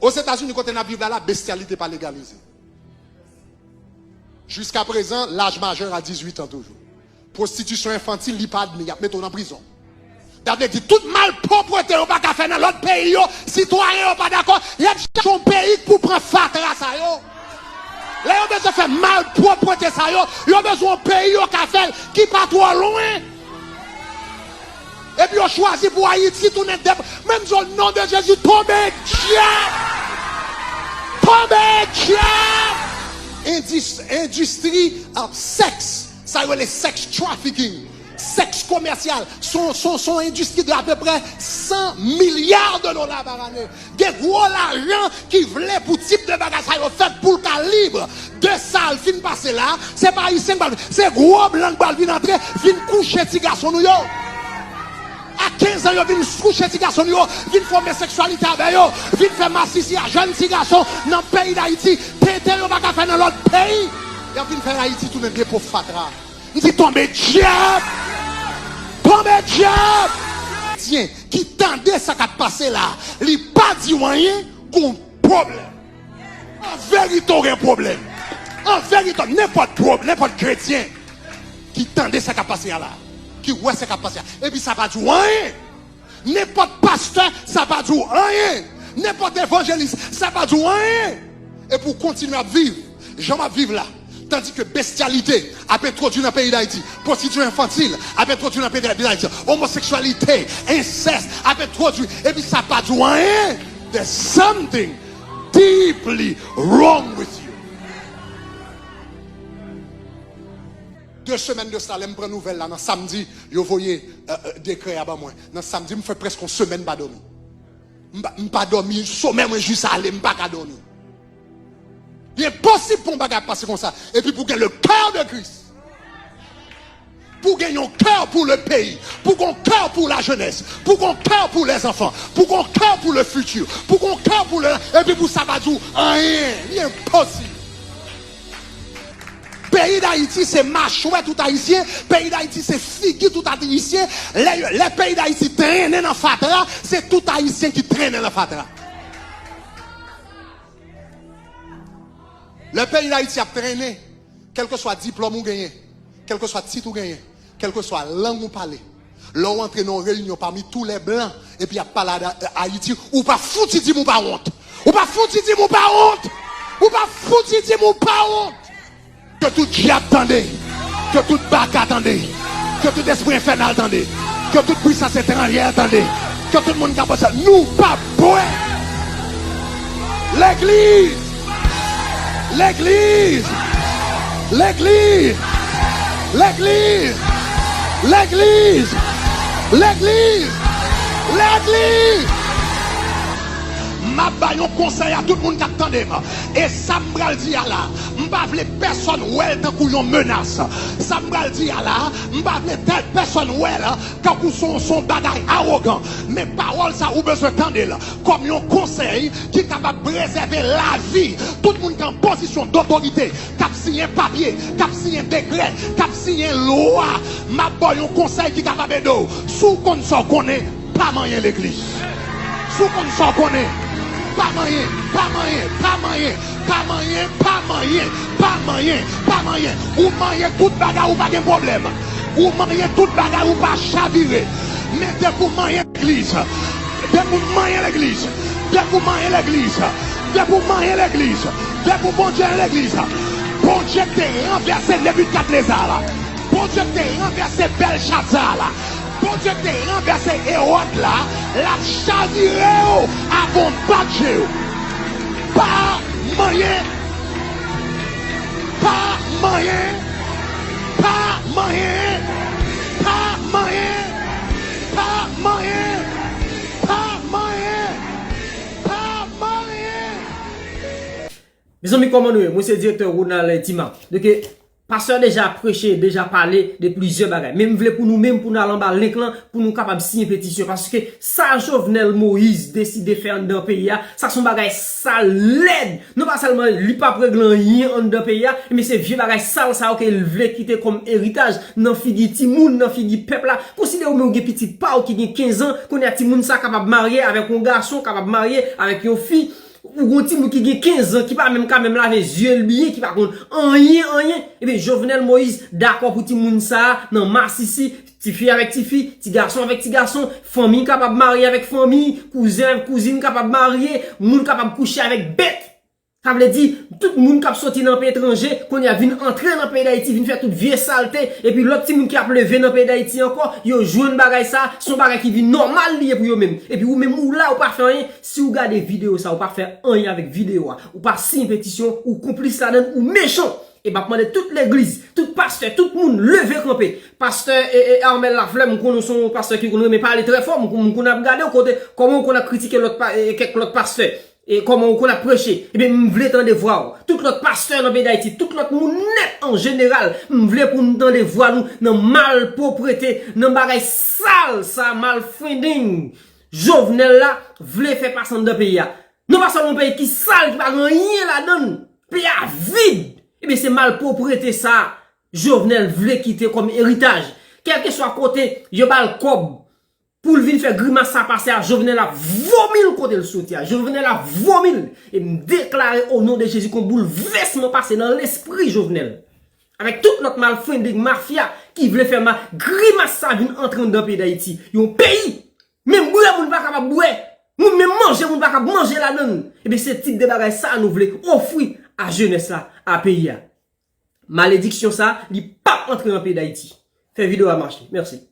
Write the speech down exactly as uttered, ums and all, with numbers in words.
Ozetazini, kote n ap viv la, la, bestyalite pa legalize. Jiskaprezan, laj majè a dizuit an toujou. Pwostitisyon enfantil, li pa admi, y ap mete w nan prizon. Sa vle di, tout malpwòpte yo pa ka fè nan lòt peyi yo, sitwayen yo pa dakò, y ap chache yon peyi k pou pran fatra sa yo. Lè yo bezwen fè malpwòpte sa yo, yo bezwen yon peyi yo ka fè l ki pa twò lwen. Epi yo chwazi pou Ayiti tounen dep. Men m di w, non de Jezi, tonbe dyab! Tonbe dyab! Endis-, endistri, ah, sèks, sa yo rele sex trafficking, sèks komèsyal, se yon, se yon, se yon endistri de apeprè san milya de dola pa ane. Gen gwo lajan ki vle pou tip de bagay sa yo fèt pou l ka lib. De sa l fin pase la, se pa Ayisyen k pral, se gwo blan k pral vin antre, vin kouche ti gason nou yo. A kenz an, yo vin kouche ti gason nou yo, vin fè omoseksyalite avè yo, vin fè masisi a jèn ti gason nan peyi Dayiti. Tenten yo pa ka fè nan lòt peyi. Y ap vin fè Ayiti tounen depo fatra. M di, tonbe dyab! Tonbe dyab! Kretyen ki tande sa k ap pase la, li pa di w anyen, gon pwoblèm. An verite, w gen pwoblèm. An verite, nenpòt pwob-, nenpòt kretyen ki tande sa k ap pase a la, ki wè sa k ap pase a, epi sa pa di w anyen. Nenpòt pastè, sa pa di w anyen. Nenpòt evanjelis, sa pa di w anyen. Epi w kontinye ap viv jan w ap viv la. Tandike bestyalite ap entwodui nan peyi Dayiti. Pwostitisyon enfantil ap entwodui nan peyi Dayiti. Omoseksyalite, ensès ap entwodui. Epi sa pa di w anyen. There's something deeply wrong with you. De semèn de sa, lè m pran nouvèl la nan samdi, yo voye, euh, euh, dekrè a ban mwen. Nan samdi, m fè prèske yon semèn m pa dòmi. M pa, m pa dòmi, somèy mwen jis ale, m pa ka dòmi. Li enposib pou yon bagay pase konsa. Epi pou gen le cœur de Christ. Pou gen yon kè pou le peyi. Pou gen yon kè pou la jeunesse. Pou gen yon kè pou les enfants. Pou gen yon kè pou le futur. Pou gen yon kè pou le, epi pou sa pa di w anyen. Li enposib. Peyi Dayiti se machwè tout Ayisyen, peyi Dayiti se figi tout Ayisyen. Lè, lè peyi Dayiti trennen nan fatra, se tout Ayisyen ki trennen nan fatra. Lè peyi Dayiti ap trennen, kèlkeswa diplòm ou genyen, kèlkeswa tit ou genyen, kèlkeswa lang ou pale, lè w antre nan yon reyinyon pami tou lè blan, epi y ap pale a, Ayiti, ou pa fouti di m ou pa wont. Ou pa fouti di m ou pa wont. Ou pa fouti di m ou pa wont. Ke tout dyab tande. Ke tout baka tande. Ke tout espri enfènal tande. Ke tout pwisans etranjè tande. Ke tout moun k ap pase, nou p ap bwè. Legliz! Legliz! Legliz! M ap ba yon konsèy a tout moun k ap tande m. E sa m pral di a la, m pa vle pèsonn wè l tankou yon menas. Sa m pral di a la, m pa vle tèl pèsonn wè l tankou se yon, se yon bagay awogan. Men pawòl sa ou bezwen tande l kòm yon konsèy ki kapab prezève lavi tout moun ki an pozisyon dotorite, k ap siyen papye, k ap siyen dekrè, k ap siyen lwa. M ap ba w yon konsèy ki kapab ede w. Si w konn sa w konnen, pa manyen legliz. Si w konn sa w konnen, pa manyen, pa manyen, pa manyen, pa manyen, pa manyen, pa manyen, pa manyen. Ou manyen tout bagay, ou pa gen pwoblèm. Ou manyen tout bagay, ou pa chavire. Men depi w manyen legliz, depi w manyen legliz, depi w manyen legliz, depi w manyen legliz, depi w Bondye legliz, Bondye ki te ranvèse Nebikadneza la, Bondye ki te ranvèse Bèlchazar la, Bondye ki te ranvèse Ewòd la, l ap chavire w avan w bat je w. Pa manyen. Pa manyen. Pa manyen. Pa manyen. Pa manyen. Pa manyen. Pa manyen. Mezanmi, kòman nou ye? Mwen se direktè Ronald Tima. Donk, pastè deja preche, deja pale de plizyè bagay. Men m vle pou nou menm, pou n al anba link lan, pou nou kapab siyen petisyon. Paske sa Jovenel Moïse deside fè anndan peyi a, sa se yon bagay sal, lèd. Non pa sèlman li p ap regle anyen anndan peyi a, men se vye bagay sal sa yo ke l vle kite kòm eritaj nan figi timoun, nan figi pèp la. Konsidere w menm ou gen pitit pa w ki gen kenz an, kounye a timoun sa kapab marye avèk yon gason, kapab marye avèk yon fi. Ou gon timoun ki gen kenz an, ki pa menm ka menm lave zye l byen, ki pa konn anyen, anyen. Ebyen, Jovenel Moïse dakò pou timoun sa a nan masisi, tifi avèk tifi, ti gason avèk ti gason, fanmi kapab marye avèk fanmi, kouzen avèk kouzin kapab marye, moun kapab kouche avèk bèt. Sa vle di, tout moun k ap soti nan peyi etranje, kounye a vin antre nan peyi Dayiti, vin fè tout vye salte, epi lòt timoun ki ap leve nan peyi Dayiti ankò, yo jwenn bagay sa, se yon bagay ki vin nòmal li ye pou yo menm. Epi ou menm ou la, ou pa fè anyen, si w gade videyo sa, ou pa fè anyen avèk videyo a, ou pa siyen petisyon, ou konplis ladan l, ou mechan. E m ap mande tout legliz, tout pastè, tout moun leve kanpe. Pastè e, e Armel Lafleur, m konnen w se yon pastè ki konn renmen pale trè fò, m, m konn ap gade w kote, kòman w konn ap kritike lòt pa, e, kèk lòt pastè. E kòman w konn ap preche? Ebyen, m vle tande vwa w. Tout lòt pastè nan peyi Dayiti, tout lòt moun nèt an jeneral, m vle pou n tande vwa nou nan malpwoprete, nan bagay sal sa, malfending Jovenel la vle fè pase anndan peyi a. Non pa sèlman yon peyi ki sal, ki pa gen anyen ladan l, peyi a vid. Ebyen, se malpwoprete sa Jovenel vle kite kòm eritaj. Kèlkeswa kote yo ba l kòb, pou l vin fè grimas sa pase a, Jovenel ap vomi l kote l soti a. Jovenel ap vomi l. E m deklare o non de Jezi kon boulvèsman pase nan lespri Jovenel. Avèk tout lòt malfrendeng mafya ki vle fè ma, grimas sa vin antre anndan peyi Dayiti. Yon peyi, menm bwè moun pa kapab bwè. Moun menm manje moun pa kapab manje ladan l. Ebyen se tip de bagay sa nou vle ofri a jenès la, a peyi a. Malediksyon sa, li p ap antre nan peyi Dayiti. Fè videyo a mache. Mèsi.